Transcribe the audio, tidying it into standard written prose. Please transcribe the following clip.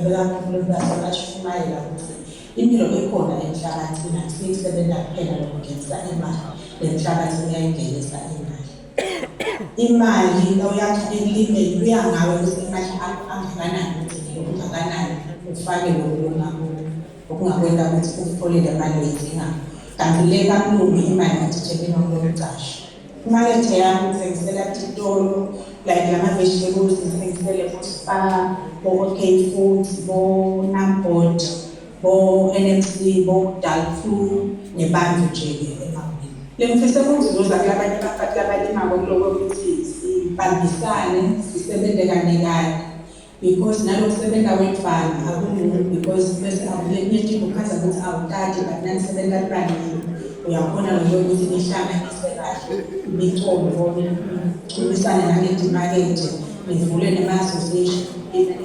Bekakhuluma bashumayela ukuthi impilo ikhona emhlabathini, akusikusebenza kuphela lokungenisa imali, nemhlabathi uyayingenisa imali. Imali nawuyakha ekulimeni kuya ngawe ukuthi imali akho angakanani, ukuthi okungakanani ufake lokhu okungakwenza ukuthi uthole le mali oyidingayo. Kanti le kamlungu imali ngathi kulomcasho. Imakethe yami ngithengisela titolo like lama-vegetables, ngithengisele bo-Spar, bo-OK Foods, bo-Namport, bo-NMC, bo-Dalfu nebantu nje-ke emawini. Lengifisa ukuzuza kulabanye abafati labalimako kuloko ukuthi sibambisane, sisebenze kanye kanye, because nalokusebenza wedvwana akulungi, because bese akuletinye tintfo ukhaza ukuthi awutati, but nanisebenza nibaningi uyakhona lokho ukuthi nihlanganise kahle imicondvo, nikhulumisane nangetimakethe, nivule nema-association.